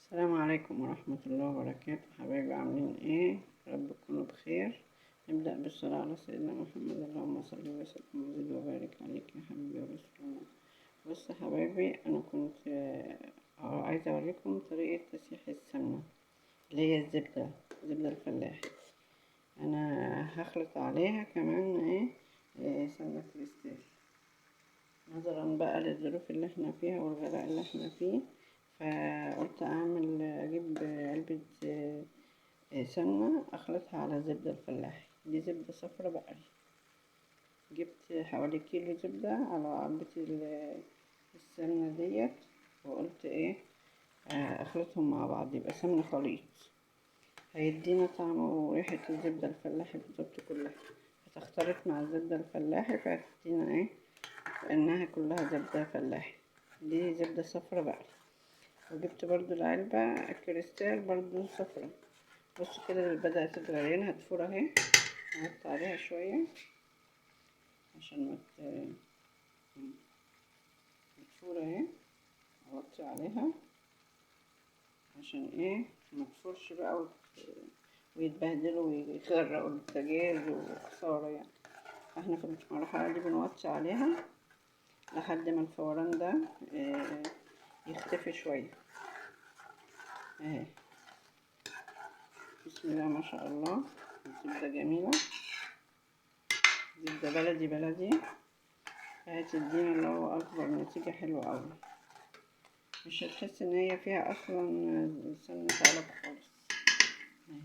السلام عليكم ورحمة الله وبركاته. حبايبي عاملين ايه؟ رب تكونوا بخير. نبدأ بالصلاة على سيدنا محمد، اللهم صل وسلم وزد وبارك عليك يا حبيبي يا رسول الله. بص حبايبي، انا كنت عايزة اوريكم طريقة تسيح السمنة اللي هي الزبدة، زبدة الفلاح. انا هخلط عليها كمان ايه سمنة كريستال، نظرا بقى للظروف اللي احنا فيها والغلاء اللي احنا فيه، فقلت اجيب علبة سمنة اخلطها على زبدة الفلاحي. دي زبدة صفرا بقري، جبت حوالي كيلو زبدة على علبة السمنة ديت، وقلت ايه اخلطهم مع بعض يبقى سمنة خليط، هيدينا طعم وريحة الزبدة الفلاحي بالظبط، كلها هتختلط مع الزبدة الفلاحي فهتدينا ايه كأنها كلها زبدة فلاحي. دي زبدة صفرا بقري. وجبت برضو العلبة كريستال برضو صفرا. بصوا كده بدأت تتغلين، هتفور اهي، هحط عليها شوية عشان ما تفور اهي، اغطي عليها عشان ايه ما تفورش بقى ويتبهدلوا ويغرقوا البوتاجاز وخسارة يعني. فاحنا في المرحلة دي بنوطي عليها لحد ما الفوران ده يختفي شوية اهي. بسم الله ما شاء الله، الزبدة جميلة، زبدة بلدي بلدي، هتدينا اللي هو اكبر نتيجة حلوة اوي. مش هتحس ان هي فيها اصلا سمنة علب خالص اهي.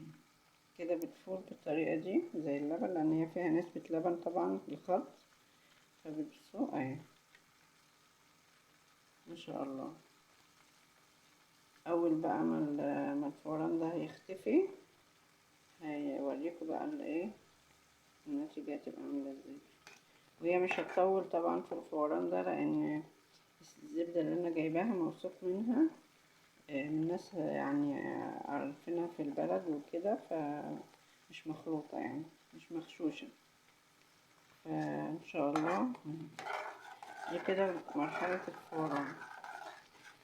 كده بتفور بالطريقة دي زي اللبن، لان هي فيها نسبة لبن طبعا في الخلط، فبتسوق اهي ما شاء الله. اول بقى ما الفوران ده هيختفي هيوريكم بقى الايه النتيجة هتبقى عاملة ازاي. وهي مش هتطول طبعا في الفوران ده، لان الزبدة اللي انا جايباها موثوق منها من ناس يعني عارفينها في البلد وكده، فمش مخلوطة يعني مش مغشوشة. فان شاء الله دي كده مرحلة الفوران،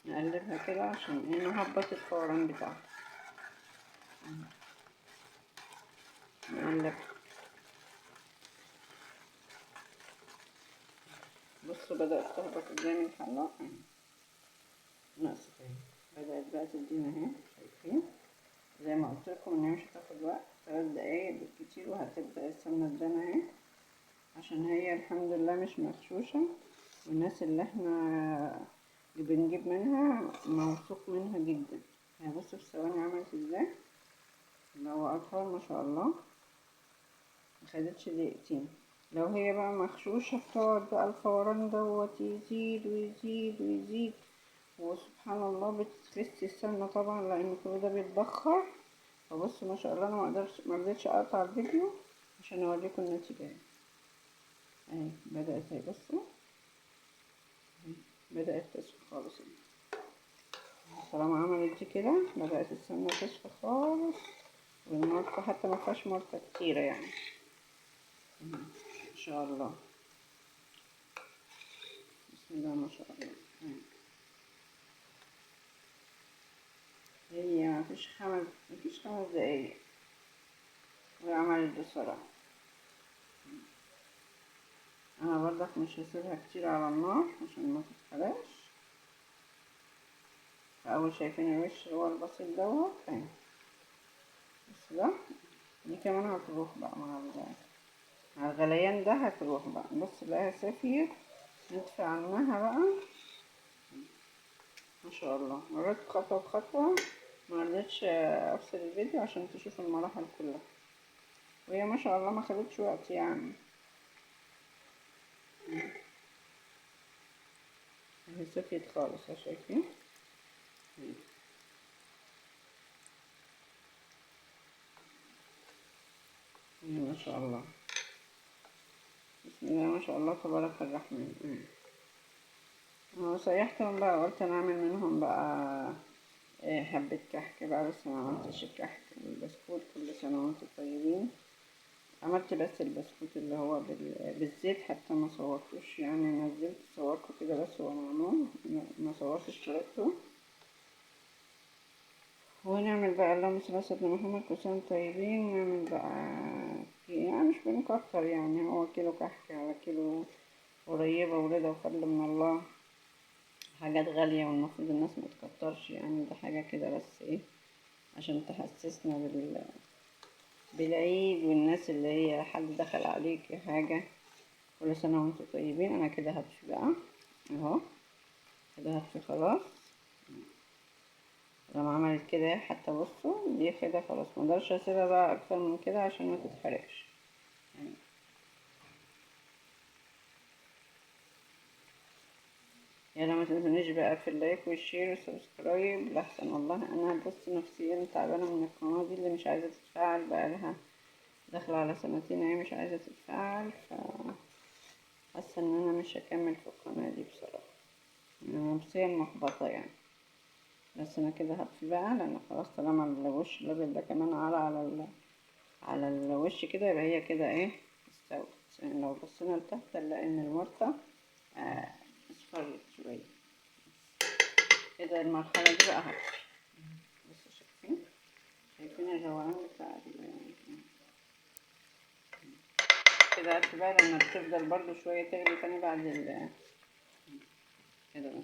نقلبها كده عشان ايه نهبط الفوران بتاعها، نقلبها. بصوا بدأت تهبط قدامي الحلة ناقصة اهي، بدأت بقى تدينا اهي، شايفين زي ما قلت لكم ان هي مش هتاخد وقت، 3 دقايق بالكتير وهتبدأ السمنة تبان اهي، عشان هي الحمد لله مش مغشوشة، والناس اللي احنا بنجيب منها موثوق منها جدا. يعني بصوا في ثواني عملت ازاي، اللي هو اكبر ما شاء الله، مخدتش دقيقتين. لو هي بقى مغشوشة بتقعد بقى الفوران دوت يزيد ويزيد ويزيد، وسبحان الله بتخس السمنة طبعا لان كل ده بيتبخر. فبصوا ما شاء الله، انا ما رضيتش اقطع الفيديو عشان اوريكم النتيجة اهي. بدأت اهي، بصوا بدأت تصفى خالص اهي. طالما عملت دي كده بدأت السمنة تصفى خالص، والمرقة حتى ما فيهاش مرقة كتيرة يعني ان شاء الله. بسم الله ما شاء الله. هي مفيش 5 دقايق وعملت بسرعة. انا برضك مش هسيبها كتير على النار عشان ما تتحرقش. اول شايفين الوش هو البسيط دوت اهي، بس ده دي كمان هتروح بقى مع الغليان ده، هتروح بقى. بص بقى سافية، ندفع عنها بقى ما شاء الله. مريت خطوة بخطوة، ما رضيتش افصل الفيديو عشان تشوفوا المراحل كلها، وهي ما شاء الله ما خدتش وقت يعني. اهي سفيت خالص، شايفين؟ ما شاء الله، بسم الله ما شاء الله تبارك الرحمن. انا سيحتهم بقى، قلت انا اعمل منهم بقى حبة كحك بقى، بس ما عملتش الكحك والبسكوت. كل سنة وانتم طيبين. عملت بس البسكوت اللي هو بالزيت، حتى ما صورتوش يعني، نزلت صورته كده بس هو معمول، ما صورتش طريقته. ونعمل بقى اللهم صل على سيدنا محمد. كل سنة طيبين. نعمل بقى يعني مش بنكتر، يعني هو كيلو كحك على كيلو قريبة ورضا وفضل من الله. حاجات غالية والمفروض الناس ما تكترش، يعني ده حاجة كده بس ايه عشان تحسسنا بالعيد والناس اللي هي حد دخل عليك حاجة. كل سنة وانتم طيبين. انا كده هطفي بقى اهو، كده هطفي خلاص. لما عملت كده حتى بصوا دي كده خلاص، ما اقدرش اسيبها بقى اكتر من كده عشان ما تتحرقش. يلا ما تنسونيش بقى في ال like وال share وال subscribe، لحسن والله انا بص نفسيا تعبانة من القناة دي اللي مش عايزه تتفاعل، بقى لها داخله على سنتين اهي مش عايزه تتفاعل، ف حاسه ان انا مش هكمل في القناة دي بصراحة، انا نفسيا محبطة يعني. بس انا كده هطفي بقى، لان خلاص طالما الوش الابيض ده كمان على الوش كده يبقى هي كده ايه استوت. يعني لو بصينا لتحت نلاقي ان المرته اصفرت شوية كده. المرحلة دي بقى هطفي. بصوا شايفين الروقان بتاع كده. هطفي بقى لما بتفضل برضو شوية تغلي تاني بعد كده. انا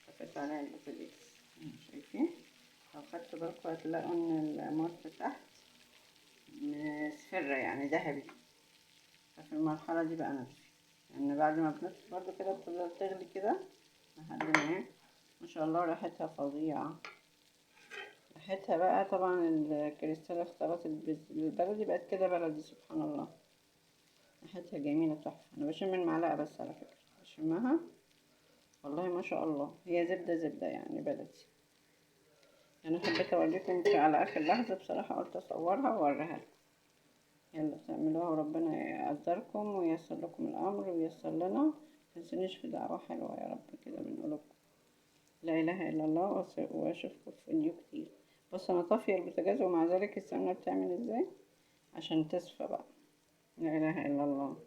طفيت عليها البوتاجاز. شايفين؟ لو خدتوا بالكم هتلاقوا ان المرته تحت مصفرة يعني ذهبي. ففي المرحلة دي بقى نطفي، لان بعد ما بنطفي برضو كده بتفضل تغلي كده لحد ما ايه ما شاء الله ريحتها فظيعة. ريحتها بقى طبعا الكريستال اختلطت بالبلدي، بقت كده بلدي سبحان الله. ريحتها جميلة تحفة. انا بشم المعلقة بس على فكرة، بشمها والله ما شاء الله، هي زبدة زبدة يعني بلدي. انا حبيت اوريكم على اخر لحظة بصراحة، قلت اصورها واوريها لكم. يلا تعملوها وربنا يقدركم وييسر لكم الامر وييسر لنا. متنسونيش في دعوة حلوة يا رب كده من قلوبكم. لا اله الا الله. واشوفكم في فيديو كتير. بص انا طافية البوتاجاز ومع ذلك السمنة بتعمل ازاي عشان تصفى بقى. لا اله الا الله.